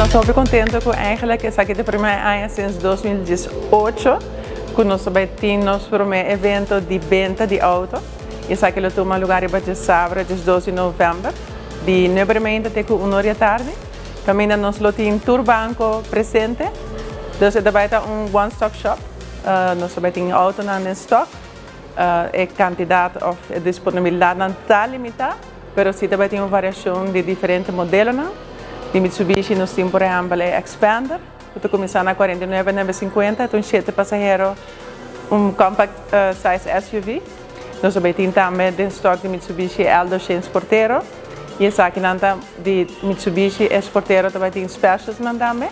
Nos ta hopi contento cu eigenlijk esaki ta e prome aña sinds 2018 cu nos ta bay tin nos prome evento di benta di auto. Esaki lo tuma lugar riba diasabra, 12 di november, di 9 or te cu 1 or di atardi. Caminda nos lo tin tur banco presente. Dus e ta bay ta un one-stop shop. Nos ta bay tin auto in stock. E cantidad of disponibilidad no ta limita, pero si tambe tin un variacion di diferente modelo. Di Mitsubishi nos tin, por ehempel, e Xpander, cu ta cuminsa na 49,950, un 7 pasahero, un compact size SUV. Nos tambe tin tambe den stock di Mitsubishi L200 Sportero. Y esaki di Mitsubishi Sportero tambe tin specials nan tambe.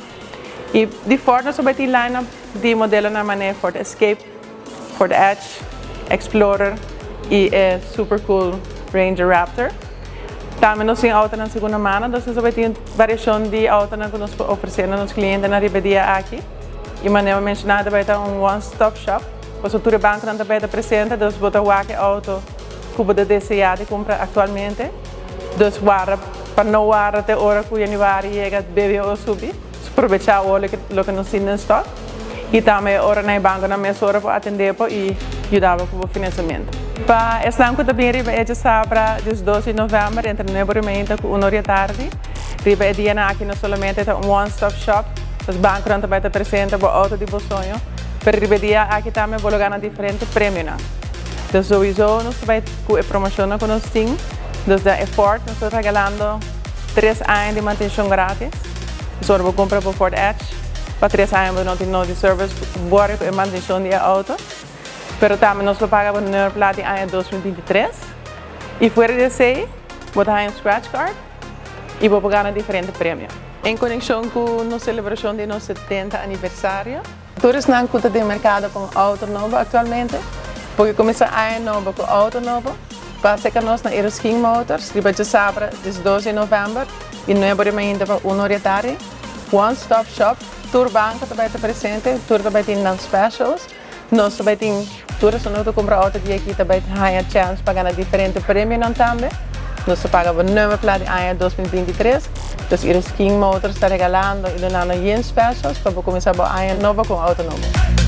Y di Ford nos tambe tin line-up di modelo nan manera Ford Escape, Ford Edge, Explorer y e super cool Ranger Raptor. Tambe nos tin auto na segunda mano, anto nos tambe tin variacion di auto cu nos ta ofrece na nos clientenan riba e dia aki. Y manera menciona, tambe ta un one-stop shop. Pasobra tur banco tambe ta presente, anto bo ta wak e auto cu bo ta desea di cumpra actualmente. Dus warda pa no warda te ora cu januari yega BBO subi. Aprovecha loke nos tin in stock. Y tambe ora na banco na mes ora pa atende y yuda cu e financiamento. Pa esnan cu tambe riba e diasabra, 12 di november, entre 9 or y 1 or di atardi. Riba e dia aki no solamente ta un one-stop shop, e banco tambe ta presente pa auto di bo soño, pero riba e dia aki tambe bo gana diferente premio. Anto, sowieso nos ta bay cu e promocion cu nos tin, dus di Ford nos ta regalando 3 aña di mantencion gratis. So, bo cumpra e Ford Edge, pa 3 aña no tin no di service, worry cu e mantencion di auto. Pero tambe nos ta paga e nummer plaat di aña 2023. Y fuera di esey, bo ta un scratch card y bo gana diferente premio. En conexion cu e celebracion di nos 70 aniversario, tur esnan cu ta den mercado cu auto nobo actualmente, por cuminsa aña nobo cu auto nobo, pasa cu nos na Eroskin Motors, riba diasabra, 12 di november, di 9 or di mainta pa 1 or di atardi. One Stop Shop, tur banco tambe ta presente, tur tambe tin specials. Nos tambe tin, tur esnan cu cumpra auto di aki tambe tin chance pa gana diferente premio tambe. Nos ta paga e nummer plaat di aña 2023. Dus Eroskin Motors ta regalando y dunando specials pa cuminsa aña nobo cu auto nobo.